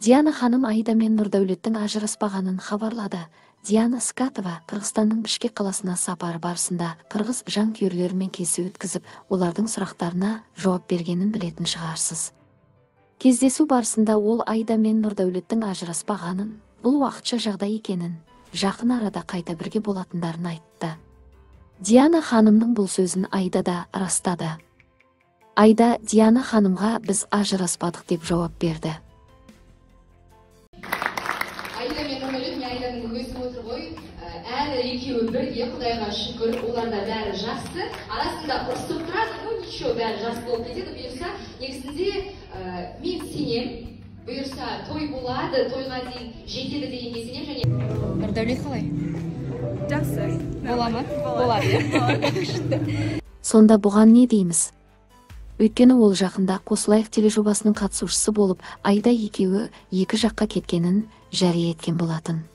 Диана ханым Аида мен Нұрдәулеттің ажыраспағанын хабарлады. Диана Скатова Қырғызстанның Бішкек қаласына сапары барысында қырғыз жанкүйерлерімен кездесу өткізіп, олардың сұрақтарына жауап бергенін білетін шығарсыз. Кездесу барысында ол Аида мен Нұрдәулеттің ажыраспағанын, бұл уақытша жағдай екенін, жақын арада қайта бірге болатындарын айтты. Диана ханымның бұл сөзін Аида да растады. Аида Диана ханымға біз ажыраспадық деп жауап берді. Аида мен Нұрдәулет, мен Аиданың өзі отыр ғой, әлі екеуі бірге, Құдайға шүкір, оларда бәрі жақсы. Арасында ұрысып тұрады, но ничего, бәрі жақсы болып кетеді. Бұйырса, негізінде мен сенем, бұйырса той болады, тойға дейін жетеді дегенге сенем. Және Нұрдәулет қалай? Жақсы. Бола ма? Болады. Сонда бұған не дейміз? Өйткені ол жақында Қосылайық тележобасының қатысушысы болып, Аида екеуі екі жаққа кеткенін жария еткен болатын.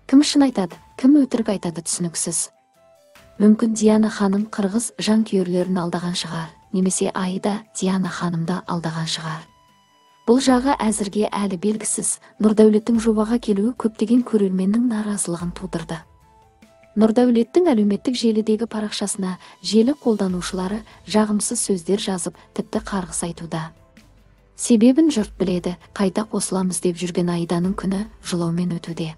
Кім шын айтады, кім өтірік айтады түсініксіз. Мүмкін Диана ханым қырғыз жанкүйерлерін алдаған шығар, немесе Аида Диана ханымды алдаған шығар. Бұл жағы әзірге әлі белгісіз. Нұрдәулеттің жобаға келуі көптеген көрерменнің наразылығын тудырды. Нұрдәулеттің әлеуметтік желідегі парақшасына желі қолданушылары жағымсыз сөздер жазып, тіпті қарғыс айтуда. Себебін жұрт біледі, қайта қосыламыз деп жүрген Аиданың күні жылаумен өтуде.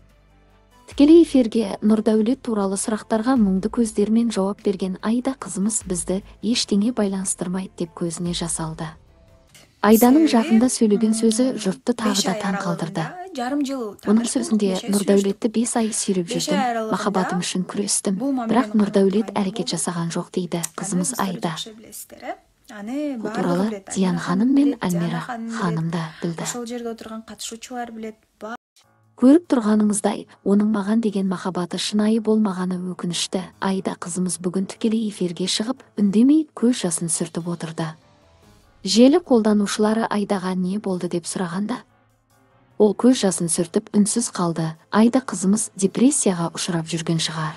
Тікелей эфирге Нұрдәулет туралы сұрақтарға мұңды көздермен жауап берген Аида қызымыз бізді ештеңе байланыстырмайды деп көзіне жас алды. Айданың жақында сөйлеген сөзі жұртты тағы да таң қалдырды. Жарым жыл Оның сөзінде Нұрдәулетті 5 ай сүйреп жүрдім, махаббатым үшін күрестім, бірақ Нұрдәулет әрекет жасаған жоқ дейді қызымыз Аида. Аны Бұл туралы баардыгы билет. Диана Аймира ханым мен билет, Диана Альмира ханым билет. Ханым да білді. Ошол жерде отурган катышуучулар билет. Көріп тұрғаныңыздай, оның маған деген махаббаты шынайы болмағаны өкінішті. Аида қызымыз бүгін тікелей эфирге шығып, үндемей көз жасын сүртіп отырды. Желі қолданушылары Аидаға не болды деп сұрағанда, ол көз жасын сүртіп үнсіз қалды. Аида қызымыз депрессияға ұшырап жүрген шығар.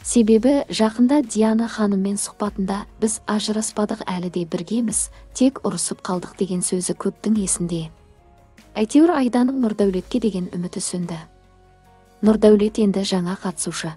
Себебі жақында Диана ханыммен сұхбатында біз ажыраспадық, әлі де біргеміз, тек ұрысып қалдық деген сөзі көптің есінде. Әйтеуір Айданың Нұрдәулетке деген үміті сөнді. Нұрдәулет енді жаңа қатысушы.